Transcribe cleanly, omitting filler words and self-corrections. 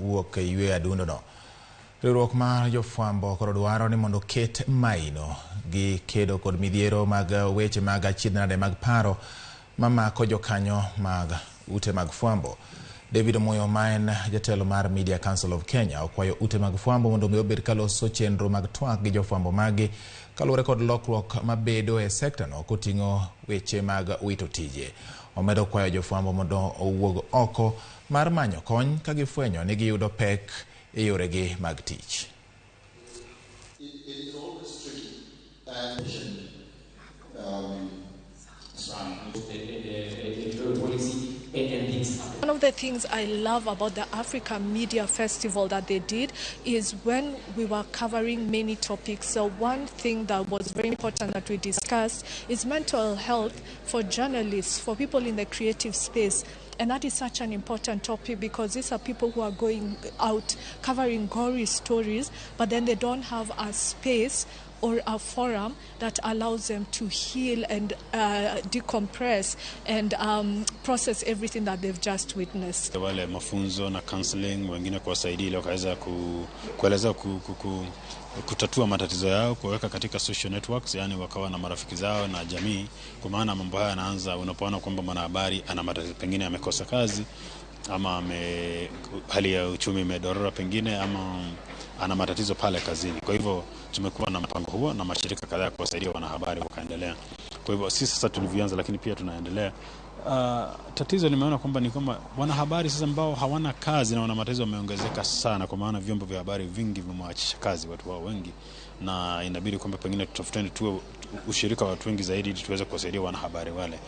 wuok e yweyo adundono. Riwruok mar jofwambo koro dwaro ni mondo oket maino gi kedo kod midhiero mag weche mag achiedhnade mag paro mamako jokanyo mag ute mag fwambo. David Omoyo ma en jatelo mar Media Council of Kenya okwayo ute mag fwambo mondo mi obed kaloso chenro mag twak gi jofwambo maggi kaluwore kod lokruok mabedo e sekta no koting'o weche mag wito tije. Omedo kwayo jofwambo mondo owuog oko mar manyo kony ka gifwenyo ni giyudo pek e yoregi mag tich. It is always tricky and One of the things I love about the Africa Media Festival that they did is when we were covering many topics. So one thing that was very important that we discussed is mental health for journalists, for people in the creative space. And that is such an important topic because these are people who are going out covering gory stories, but then they don't have a space or a forum that allows them to heal and decompress and process everything that they've just witnessed. Wale mafunzo na counseling, wengine kuwasaidia ili wakaweza kueleza kutatua matatizo yao, kuweka katika social networks, yani wakawa na marafiki zao na jamii, kwa maana mambo haya yanaanza unapoona kwamba mwanahabari ana matatizo, pengine amekosa kazi ama hali ya uchumi imedorora pengine ama ana matatizo pale kazini. Kwa hivyo tumekuwa na mpango huo na mashirika kadhaa kuwasaidia wanahabari wakaendelea. Kwa hivyo si sasa tulivyoanza, lakini pia tunaendelea. Tatizo nimeona kwamba ni kwamba wanahabari sasa ambao hawana kazi na wana matatizo wameongezeka sana, kwa maana vyombo vya habari vingi vimewaachisha kazi watu wao wengi, na inabidi kwamba pengine tutafuteni tuwe ushirika wa watu wengi zaidi ili tuweze kuwasaidia wanahabari wale.